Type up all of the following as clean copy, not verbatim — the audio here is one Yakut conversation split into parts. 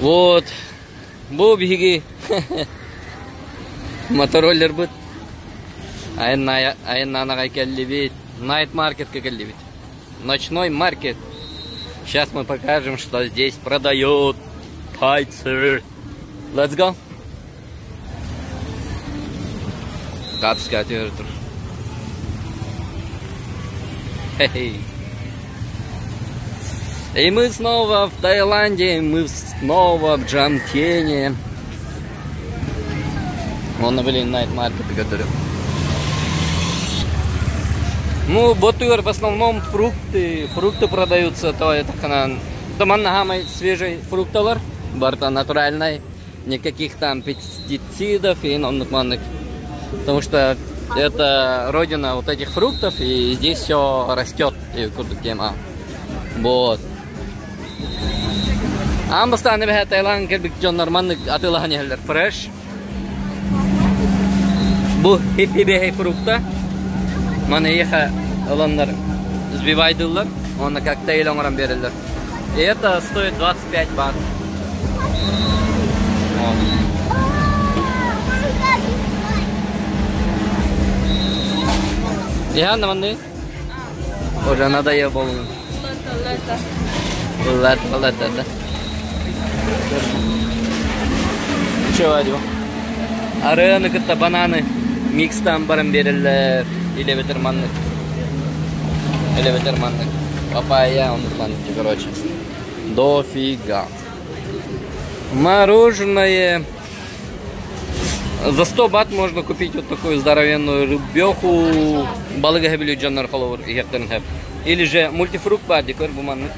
Вот. Бу биһиги мотороллербыт айаннаан аҕай кэллибит. Найт маркетка кэллибит. Ночной маркет. Сейчас мы покажем, что здесь продают тайцы. Let's go. Капска түһэр Хей. И мы снова в Таиланде, мы снова в Джамтене. Вон, блин, найт маркет, который. Ну, вот в основном фрукты, фрукты продаются, то это ханан. Туман свежий фрукталар, барта натуральный, никаких там пестицидов и оннук маннык. Потому что это родина вот этих фруктов, и здесь все растет, и курдук тема. Вот. Аан бастаан эбэһэ Таилан кэлбит дьоннор маннык атыылаһан иһэллэр. Фреш. Бу хип-хибэһэй фрукта. Маны эйиэхэ ыланнар сбивайдыыллар, уонна коктейль оҥорон биэрэллэр. И это стоит 25 бат. Вот. Диана, манны? Уже надоел был. Лето, лето, да. Чего, Адю? Арыаны кытта бананы микстан баран береллер. Или бетер маннык. Или бетер маннык. Папайя, он маннык, короче. Дофига. Мороженое. За 100 бат можно купить вот такую здоровенную рыбеху. Балыга билүү дьоннор холобур иһиэхтэрин сөп. Или же мультифрукт баар дии көр бу маннык.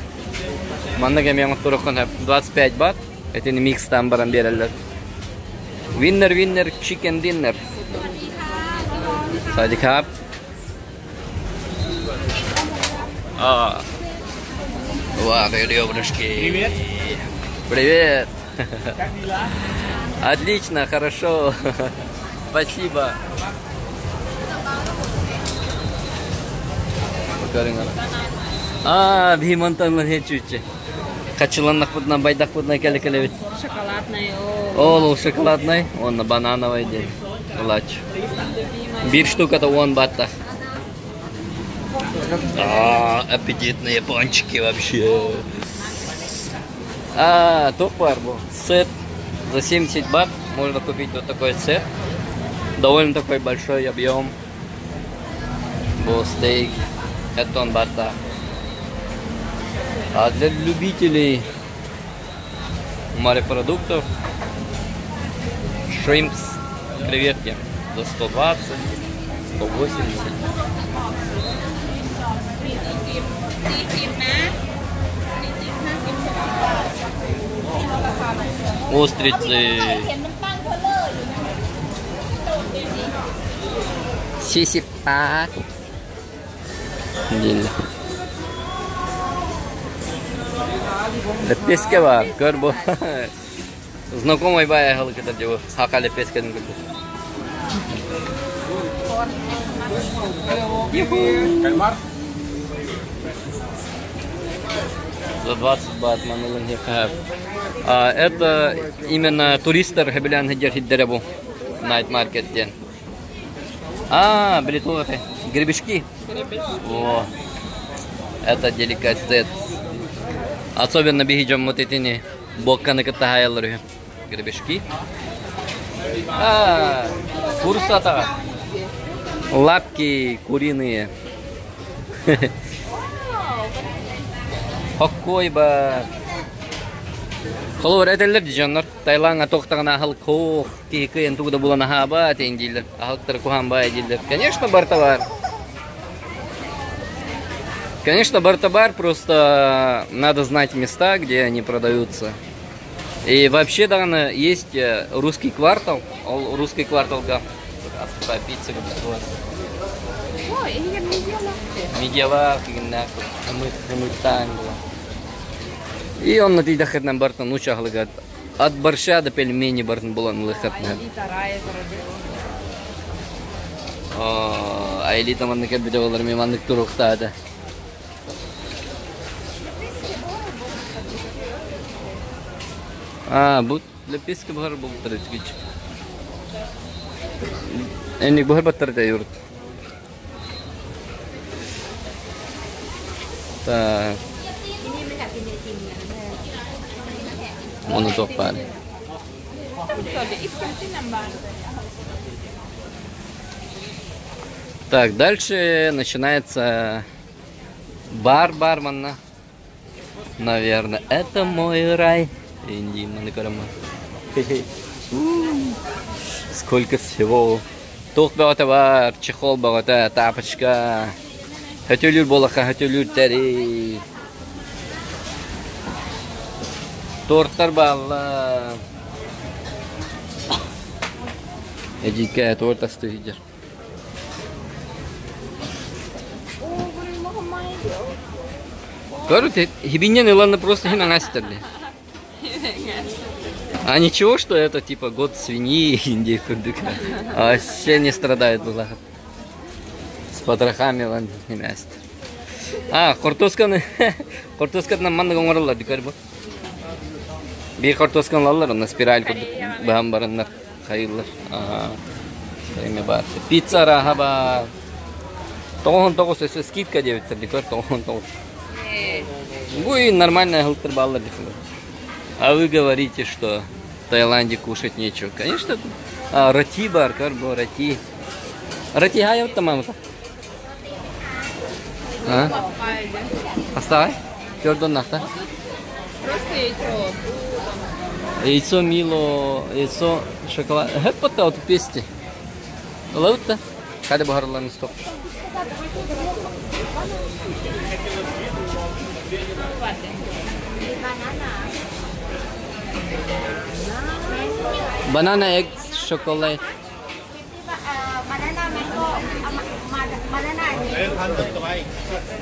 Маннык эмиэ оҥотторуоххун сөп. 25 бат. Этини микстаан баран биэрэллэр. Winner winner chicken dinner. Садикап. А. Ва, ребрышки. Привет. Привет. Как дела? Отлично, хорошо. Спасибо. А, биһи мантан чүчче. Хачыланнахпытына байдахпытына кэлэ кэлэбит. Шоколадный. Ол шоколадный, он банановый день. Лач. Биир штуката уон баттах. А, аппетитные пончики вообще. А, туох баар бу. Сет за 70 бат можно купить вот такой сет. Довольно такой большой объем. Бу стейк. Это он бата. А для любителей морепродуктов shrimps, креветки за 120, 180. Устрицы. Сисипа. Дииллэр. Лэппиэскэ баар, көр бу. Знакомый баай аһылык этэр дьэ бу саха лэппиэскэтин курдук. За 20 бат манылын А, это именно туристар хэбилээн сылдьар сирдэрэ бу Night Market диэн. А, били туох этэй? Гребешки? О, это деликатес. Особенно биһи дьоммут итини буокканы кытта хаайаллар үһү. Гребешки. А, курсата. Лапки куриные. Хоккой бар. Холобур этэллэр дьоннор Таилаҥҥа туохтаҕына аһылык суох киһи кыайан тугу да булан аһаабат эҥин дииллэр. Аһылыктара куһаҕан баайа дииллэр. Конечно, барыта баар. Конечно, барыта баар, просто надо знать места, где они продаются. И вообще даҕаны есть русский квартал. Ол русский кварталга пицца Ой, иһигэр медиалаах Медиалаах игиннээх ымыттаан була. И онно тиийдэххитинэ барытын нуучча аһылыга от борща до пельмени барытын булан ылыаххытына. Аэлита маннык кэлбитэ буоллар эмиэ маннык туруохтаата. А, бу лэппиэскэ буһар буолбуттар үчүгэй. Энник буһарбаттар да юрт. Так. Ону туох баар? Так, дальше начинается бар бармана. Наверное, это мой рай. Инди, Сколько всего. Туох бөҕөтө бар, чехол бөҕөтө, тапочка. Хөтөлүүр буоллахха хөтөлүүр тэрий. Тортар бааллар. Эдьииккэ торт астыы сылдьар. Короче, хибинен ыланна просто хин аҥаастар А ничего, что это типа год свиньи Индии курдук. А все не страдают была. С потрохами лан не място. А, хортуосканы хортуоскатынан маннык оҥороллор дикөр бу. Биир хортуосканы ылаллар, онно спираль курдук быһан бараннар хайыыллар. Эми баар. Пицца арааһа баар. 99 өссө скидка диэбиттэр дикөр 99. Бу и нормальная аһылыктар бааллар дикөр. А вы говорите, что в Таиланде кушать нечего. Конечно, а, рати бар, карбо, рати. Рати хай мамата. А? Оставай. Твердо нахта. Просто яйцо. Яйцо Мило, яйцо шоколад. Хэппата от пести. Лаутта. Хайда буһарыллан стоп. Banana egg chocolate.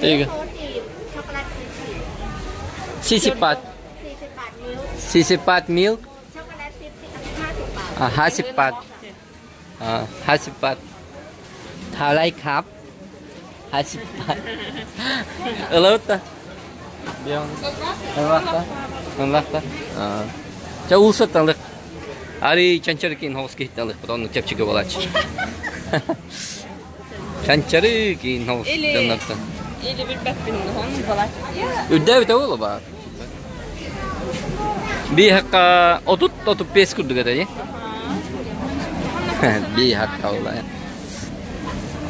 Tiga. 48. 48 milk. อ่า50บาทอ่า50บาทเท่าไรครับ50บาท Ылабыт да? Ыллахта. Ыллахта. Ча улсатталык. Ари чанчары кин хоус киһитталык, потом чепчиге болач. Чанчары кин хоус дьоннортон. Или билбэппин он болач. Үрдээбитэ буолла баар. Биһакка 30-35 курдук этэ дии. Биһакка буолла.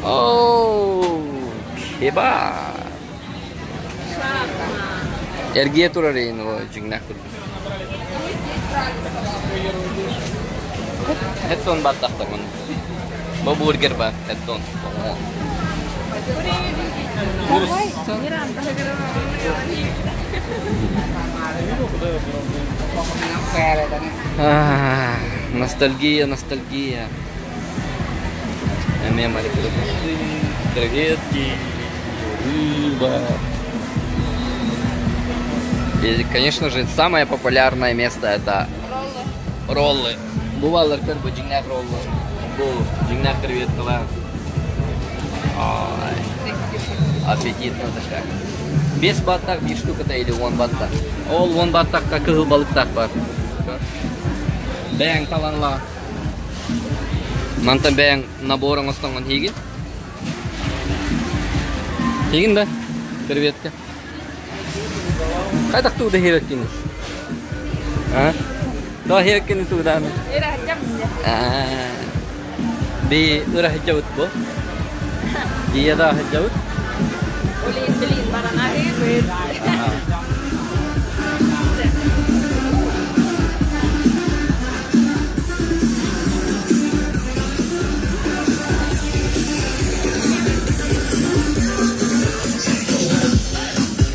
Оо, кебаб. Эргийэ турар иин дьиҥнээх курдук. Хеттон баттахтармын. Бу бургер бар, хеттон. Ностальгия, ностальгия. Эмиэ морепродукты, креветки, рыба. И, конечно же, самое популярное место это роллы. Бу бааллар көр бу дьиҥнээх роллы. Бу дьиҥнээх креветкалар. Ай, аппетитно как. 5 баттах биир штуката или 10 баттах. Ол 10 баттахха кыһыл балыктаах бар. Бэйэҥ талан Мантан бэйэҥ набор оҥостоҥҥун сиигин. Сиигин да? Креветка. Хайдах тугу да сиэбэккиний? А? Тоҕо сиэбэккиний тугу даҕаны? Би ыраһыдьабыт бу. Ийэ да аһыдьабыт. Блин, блин, барана ыыбыт.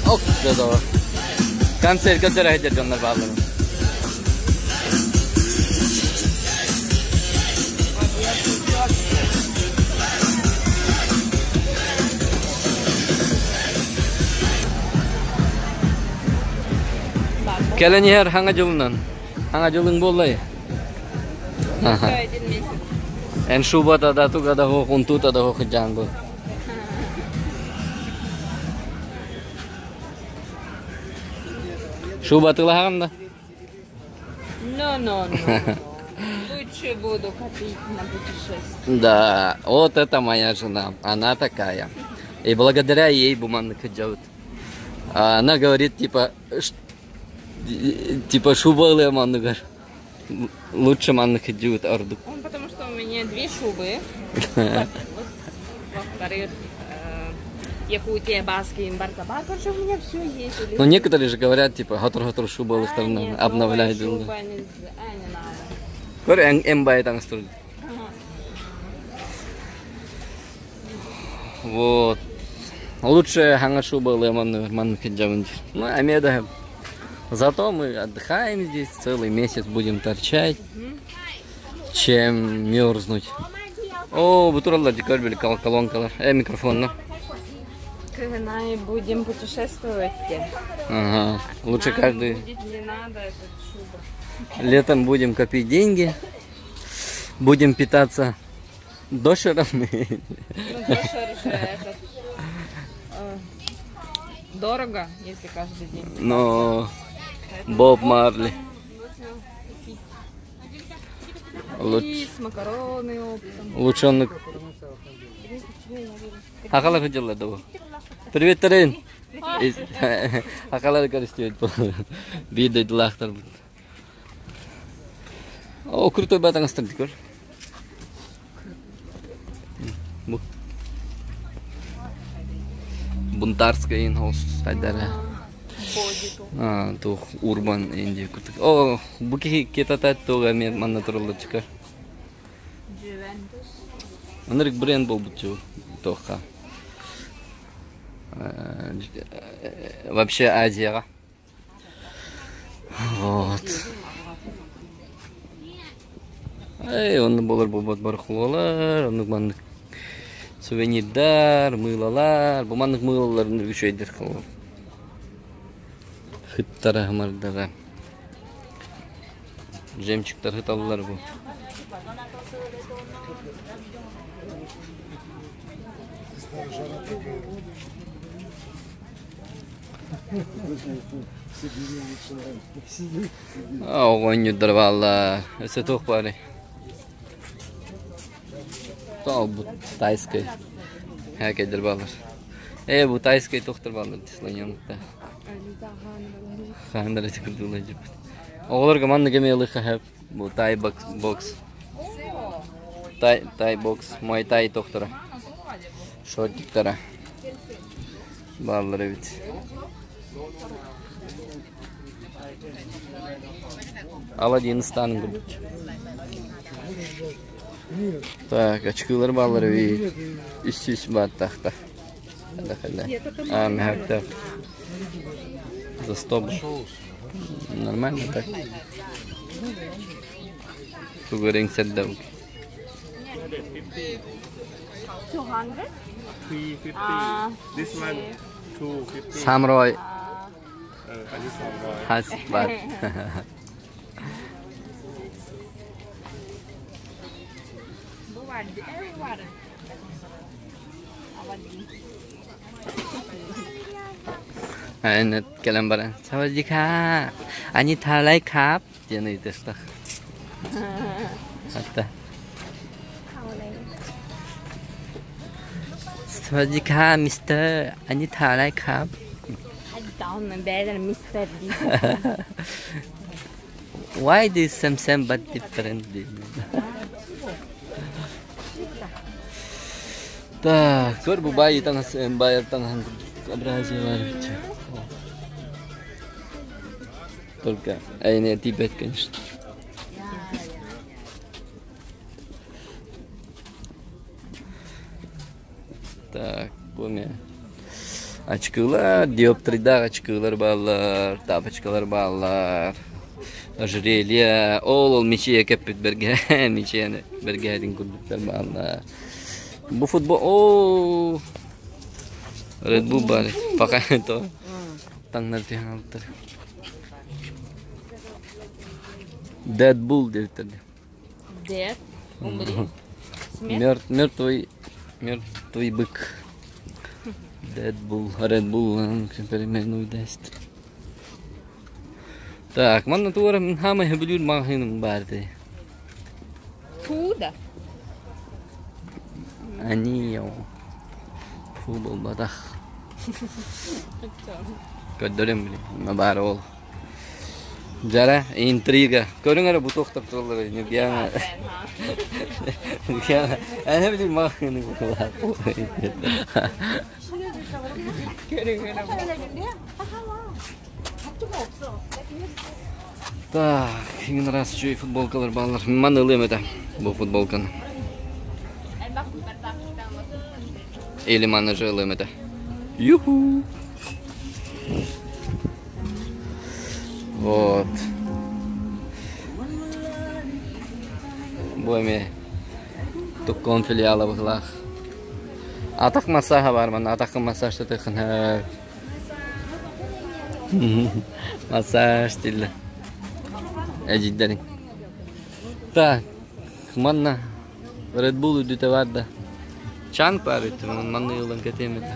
Ок, да Концерт көрдөрө сылдьар дьоннор бааллар. Кэлэн иһэр хаҥа дьылынан. Хаҥа дьылыҥ буоллай. Один месяц. Эн шубата да туга да хоох, унтута да хоох дьаан бу. Шуба тылаһаҕын да? No, no, no. Лучше буду копить на путешествие. Да, вот это моя жена. Она такая. И благодаря ей бу маннык сылдьабыт. Она говорит, типа, типа шубалые манныгар. Лучше маннык сылдьыбыт ордук. Он потому что у меня две шубы. Во-вторых, Якутия, Баски, Баркаба. Короче, у меня все есть. Ну, некоторые же говорят, типа, хатыр-хатыр шуба обновляют. Шуба не, не надо. Көр эн бай таҥастыр. Вот. Лучше хаҥа шуба ылыаман маннык сылдьабын Ну, эмиэ Зато мы отдыхаем здесь, целый месяц будем торчать, чем мерзнуть. О, бу тураллар дикар били колонкалар. Микрофонно. Когда будем путешествовать. Ага. Лучше Нам каждый... будет не надо этот шуба. Летом будем копить деньги, будем питаться дошерами. Ну, дошер же этот... Дорого, если каждый день. Но Боб Марли. Лучше. Рис, макароны оптом. Лучше он... Сахалар сылдьаллар да Привет, Тарин. Сахалар көрүстүбүт Биир дойдулаахтар О, крутой батаҥастар көр. Бу. Бунтарская инхос хайдара. А, туох урбан инди курдук. О, бу киһи кетатат туга эмиэ манна тураллар Juventus. Ынырык бренд буолбут туохха. Вообще Азияҕа. Вот. Эй, онно буолар буолбат барахлалар, оннук маннык сувенирдар, мыылалар, бу маннык мыылаларын үчүгэйдэр Хыттара хамардара. Жемчугтар хыталлар бу. Оҕонньордор бааллар. Өссө туох баарый? Бу тайскай һээкэйдэр бааллар. Ээ, бу тайскай туохтар бааллар слоненокта. Хаһан ити курдук дьиппит. Оҕолорго маннык эмиэ ылыахха сөп. Бу тай бокс. Тай, тай бокс, муай тай тохтора. Шортиктара. Бааллар эбит. Аладдин станын курдук. Так, очкилар бааллар эбит. Үс бааттаахта. А, мягко. За 100 Нормально так. Тугурин сэрдэв. 200? 350 Ah. this one 250 สามร้อย เอออันนี้สองร้อย ห้าสิบบาท Бывает, everywhere. Эн кэлэн баран สวัสดีค่ะอันนี้ทานอะไรครับдиэн ыйытыахтаах. Хатта. สวัสดีค่ะมิสเตอร์อันนี้ทานอะไรครับ Down better, Mr. D. Why this same same but different? Так, көр бу бай таҥас байар таҥаһын образие бар эбит. Только, ай не Тибет, конечно. Так, бу эмиэ ачыкылар, диоптрийдаах ачыкылар бааллар, тапочкалар бааллар, ожерелье, ол ол мичийэ кэппит бэргэ мичийэни бэргэһэтин курдуктар бааллар. Бу футбол, о Red Bull баар, пока то таҥнар түһэн хаалбыттар. Dead Bull диэбиттэр Dead. Умри. Смерть. Мертв, мертвый, мертвый бык. Dead Bull, Red Bull, переименуй даст. Так, манна туора мин хаамай сөбүлүүр маҕаһыыным баар дии. Фу да. Они фу буолбатах. Көрдөрүм били, баар ол. Дьара, интрига. Көрүҥ эрэ бу туох тапталлары Ньургиана. Ньургиана, эн билим маҕаһыыны буолар. Так, иҥин араас үчүгэй футболкалар бааллар. Маны ылыам этэ бу футболканы. Или маны же ылыам этэ. Юху! Вот. Бу эмиэ Туккон филиала быһылаах. Атах массааһа баар манна, атаххын массажтатыаххын Массаж дииллэр. Эдьиийдэриҥ. Так, манна Red Bull үрдүтэ баар да. Чанг баар үтү, манна ыылан кэтиэм этэ.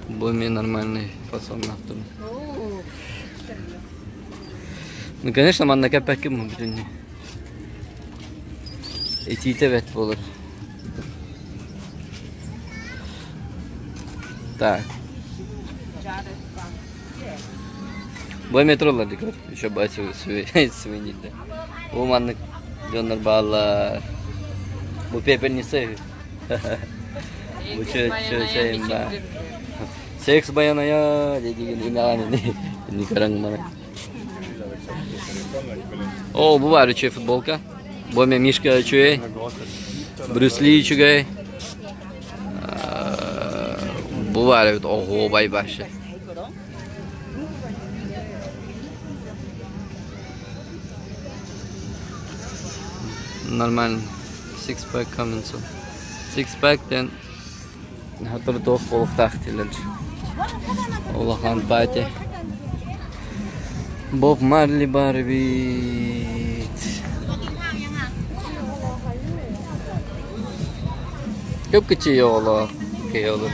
Бу эмиэ нормальный фасоннаах турар. Ну, конечно, манна кэппэккин бүтүннүү. Итиитэ бэт буолар. Так. Бу метролар дикер. Еще бачу свиньи. Бу маннык дьоннор бааллар. Бу пепельница. Бу чө ба. Секс баяная дедигин инаан ни караң мана. О, бу бар үчүгэй футболка. Бу эмиэ Мишка үчүгэй. Брюс Ли үчүгэй. Бу бар эбит оһуобай вообще. Нормально. Six pack coming soon. Six pack диэн Сотору туох буолуохтаах дииллэр. Улахан пати. Боб Марли баар эбит. Көп-кичи оҕолоох киһи олор.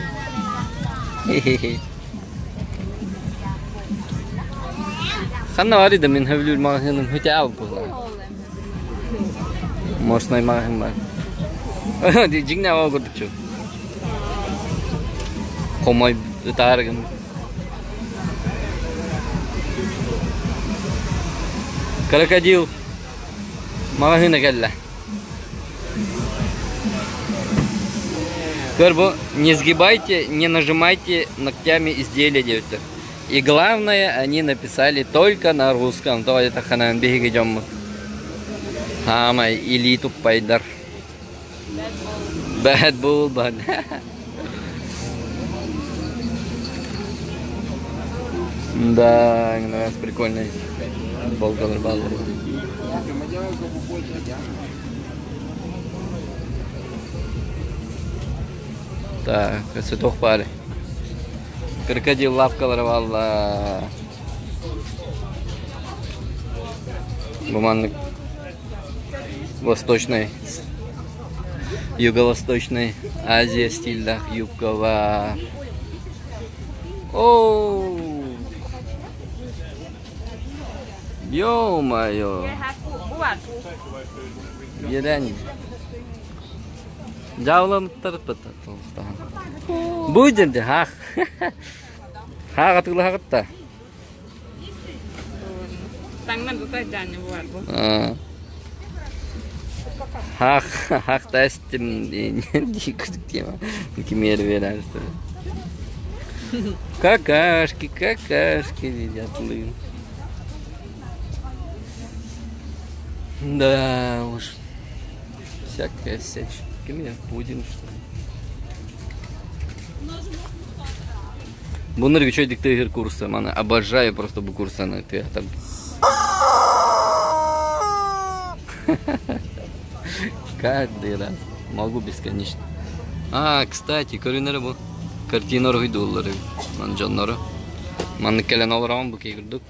Ханна бар да мин сөбүлүүр маҕаһыыным хүтэ буолар. Мощный маҕаһыын бар. Дьиҥнээх оҕо курдук Хомой ытаарыгын. Крокодил маҕаһыына кэллэ. Көр бу не сгибайте, не нажимайте ногтями изделия диэбиттэр. И главное, они написали только на русском. Тоҕо диэтэххинэ биһиги дьоммут хаамай илии туппайдар. Bad bull, bad. Да, у прикольный футболкалар бааллар. Так, өссө туох баарый? Крокодил лавкалара бааллар. Бу маннык восточный, юго-восточный Азия стильдаах юбка баар. Оо! Ё-моё! Иэдээн. Дьаалламмыттар Бу дьэнди хаах. Хаах атыылаһаҕыт да? Таҥнар тута дьаанньа буолар бу. Хаах хаах тестим тема. Кимиэр берер Какашки, какашки едят лын. Да уж. Всякая всячина. Ким я? Пудин, что ли? Бу үчүгэй тыгыр курса. Маны обожаю просто бу курсаны. Ты там Каждый раз. Могу бесконечно. А, кстати, көрүнэрэ бу. Картина уруһуйдууллар эбит. Дьоннору. Маннык кэлэн олороҕун бу киһи курдук.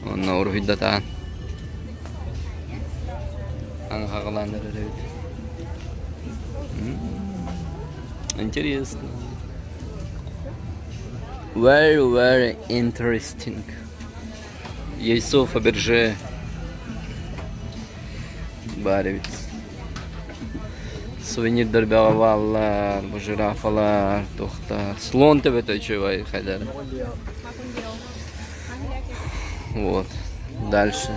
Онно уруһуйдатаан аҥаҕалаан эрэр эбит. Интересно. Very, very interesting. Яйцо Фаберже баар эбит. Сувенирдар бөҕө бааллар, бу жирафалар, туохтар. Слон төбөтө үчүгэй хайдар. Вот. Дальше.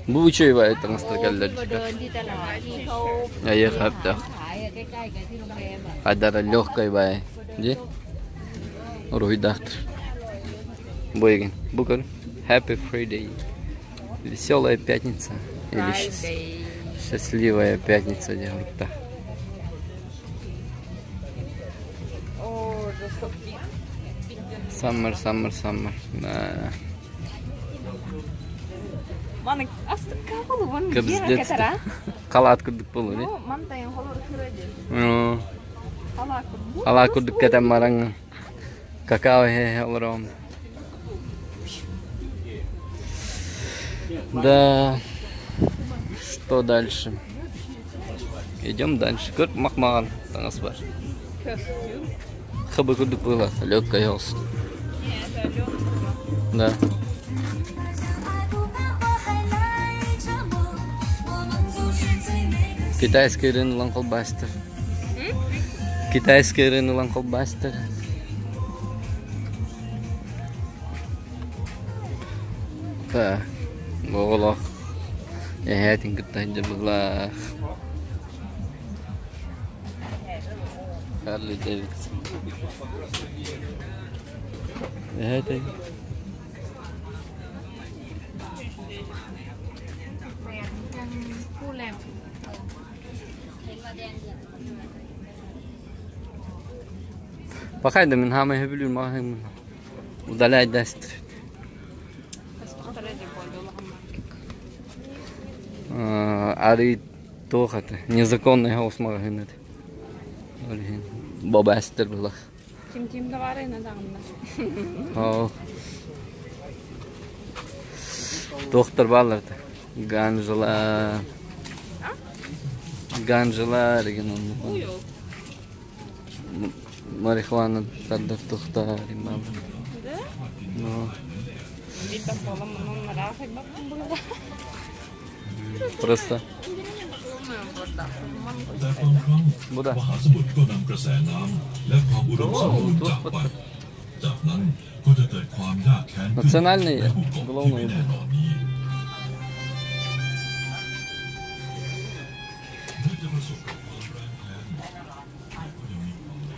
Бу үчүгэй таҥастар кэллэр Айыхаптах. Хайдара легкой бай. Ди? Уруһуйдаахтар. Бу егин. Бу көр. Happy Friday. Веселая пятница. Или счастливая пятница диэн Summer, summer, summer. Да. Маны астыкка болугун Кэбиздец. Халаат курдук болу Ну, мантайын холор кырады. Халаат курдук. Халаат курдук кэтэн бараҥ какао иһэ олором. Да, что дальше? Идем дальше. Көр махмаҕан таҥас бар. Костюм. Хабы курдук было, легкая холст. Да. Китайский рынок колбастер. Китайский рынок колбастер. Так, оҕолох эһээтин кытта сылдьар быһыылаах. Харли Дэвидсон. Эһээтэй. Пока да мин хаамай сөбүлүүр маҕаһыыммын. Удаляй даст. Арый туох это незаконный хаус маҕаһыын этэ. Ол иһин бобаастар булах. Ким-ким да баарына даҕанна. Ол туохтар бааллар да ганжалар ганжалар деген оннук. Марихуана тардар тухтар Да? Ну, Биир буолан мунун ыраах айбаппын булла. просто แต่บางครั้ง бу да มหาสมุทรก็นำกระแสน้ำและความอุดมสมบูรณ์จากไป จากนั้นก็จะเกิดความยากแค้นขึ้น Национальный ในหมู่เกาะที่ไม่ головной แน่นอนนี้แม้จะประสบกับความแรงแค้นแต่ก็ยังมีความ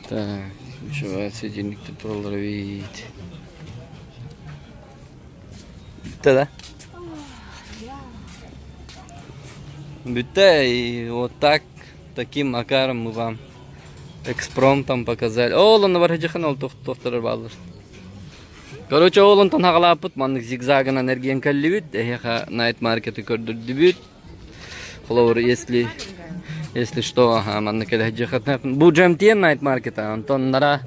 Так, ключевая светильник доллар видеть. Бүттэ да? Бүттэ, и вот так, таким макаром мы вам экспромтом показали. Ол онно бар хыдьыхан ол тохторор бааллар. Короче, ол онтон хаҕалааппыт маннык зигзагынан эргийэн кэллибит, эһиэхэ найт маркеты көрдөрдүбүт. Холобур, если если что, ага, маннык кэлэ Бу Джемтиен найт маркета, онтон нара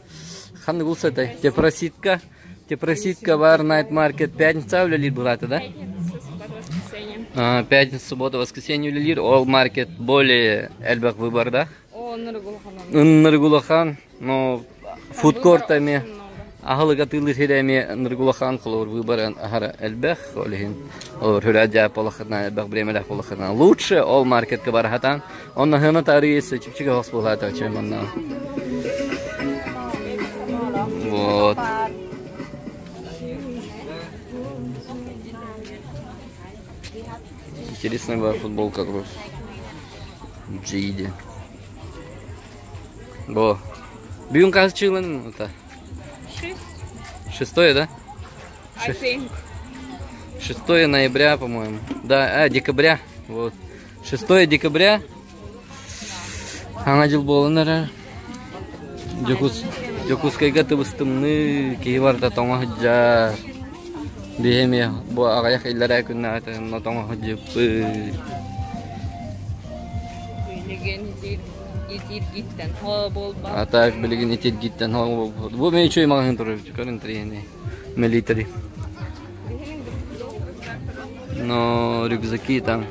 ханнык улса этэй? Тепроситка, Тепроситка бар найт маркет пятница үлэлиир быһаата да? Пятница, суббота, воскресенье. А, пятница, суббота, воскресенье үлэлиир. Ол маркет более элбэх выборда. О, Нургулханан. Ныргулахан, но фудкорт эмиэ Много. аһылык атыылыыр сирэ эмиэ Ныргулахан холобур выбора аһара элбэх, ол иһин олор хүрэ дьаапалахына элбэх бириэмэлээх буоллахына лучше ол маркетка барахатан онно хына тарыйсы чипчигэ хос буолаата чем онно. Вот. Интересная была футболка просто. Джиди. Бо. Бүгүн хас чыылан это? Шесть. Шестое, да? I think. 6 ноября, по-моему. Да, а, декабря. Вот. 6 декабря. Саҥа дьыл буолан эрэр. Дьокуус, Дьокуускайга тыбыстымныы киһи барыта тоҥо сылдьар. Биһи эмиэ бу аҕыйах иллэрээ күннээҕитэ онно тоҥо сылдьыппыт. Билигин итиргиттэн хоо буолбат. А так билигин итиргиттэн хоо буолбут. Бу мен үчүгэй маҕаһыын турар көрүн трени. Милитари. Но рюкзаки там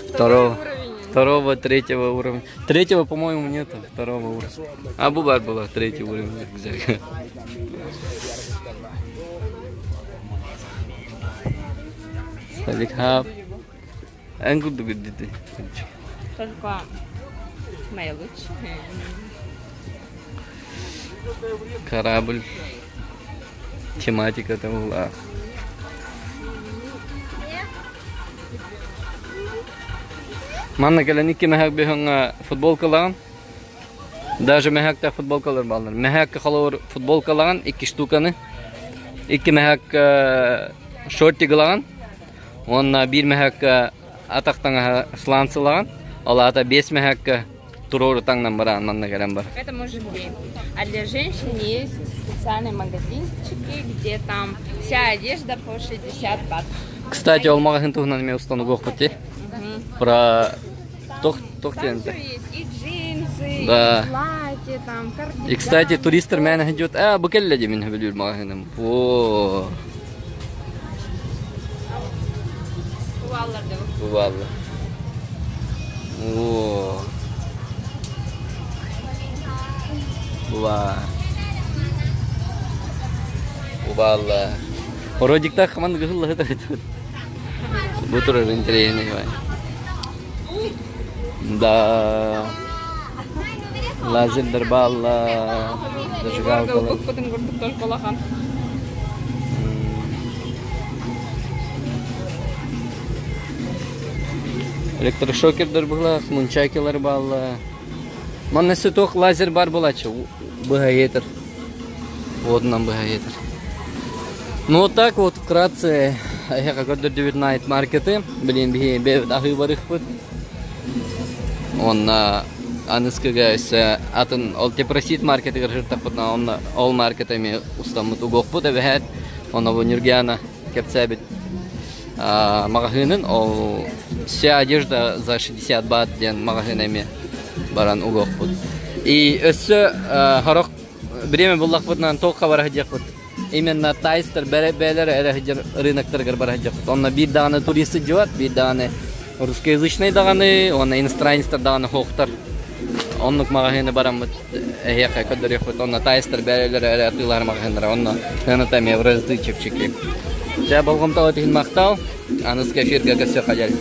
второго, второго, третьего уровня. Третьего, по-моему, нету, второго уровня. А бу баар была третий уровень рюкзак. Садикхап. Эн курдук үрдүтү. Только моя лучшая. Корабль. Тематика там была. Манна кэлэн икки мэһэк бөһөҥҥө футболкалаан. Даже мэһэктээх футболкалар бааллар. Мэһэккэ холобур футболкалаан икки штуканы. Икки мэһэк шортик ылаҕын. Уонна биир мэһэккэ атах таҥаһа сланцылаҕын. Ол аата биэс мэһэккэ туруору таҥнан бараан манна кэлэн бар. Это мужики. А для женщин есть специальные магазинчики, где там вся одежда по 60 бат. Кстати, ол маҕаһыын туһунан эмиэ устанугуохпут дии. Про тох тох Там диэн все есть. И джинсы, Да. и платья, там, кардиган. И, кстати, туристар мээнэ сылдьыбыт, аа, бу кэллэ дии мин сөбүлүүр маҕаһыыным. Во, Бу бааллар да бу бааллар. Во. Бу баар. Бу бааллар. Родиктаах хаман гыһыллаһыта Бу турар интэриэһинэй Да. Лазердар бааллар, зажигалкалар. Укпутун курдук только улахан. Электрошокердар быһылаах, мунчакилар бааллар. Манна сыток лазер бар булачы, быһа етер. Уотунан быһа етер. Ну вот так вот вкратце эһиэхэ көрдөрдүбүт найт маркеты. Билин биһи бэйэбит аһыы барыхпыт. Уонна аныскыга өссө атын ол Тепросит маркетыгар сыртахпытына онно ол маркет эмиэ устаммыт угуохпут эбэһээт. Онно бу Нюргиана кэпсээбит маҕаһыынын ол вся одежда за 60 бат диэн маҕаһыын эмиэ баран угуохпут. И өссө сорох время буллахпытынан туохха бара сылдьыахпыт. Именно тайстар бэйэлэрэ эрэ сылдьар рыноктарыгар бара сылдьыахпыт. Онно биир даҕаны турист сылдьыбат, биир даҕаны русскоязычный даҕаны, уонна иностранецтар даҕаны суохтар. Оннук маҕаһыыны бараммыт эһиэхэ көрдөрүөхпүт. Онно тайстар бэйэлэрэ эрэ атыылаһар маҕаһыыннара. Онно сыаната эмиэ в разы чэпчэки. Чэ, болҕомтоҕут иһин махтал. Аныска эфиргэ көрсүөххэ дьэл.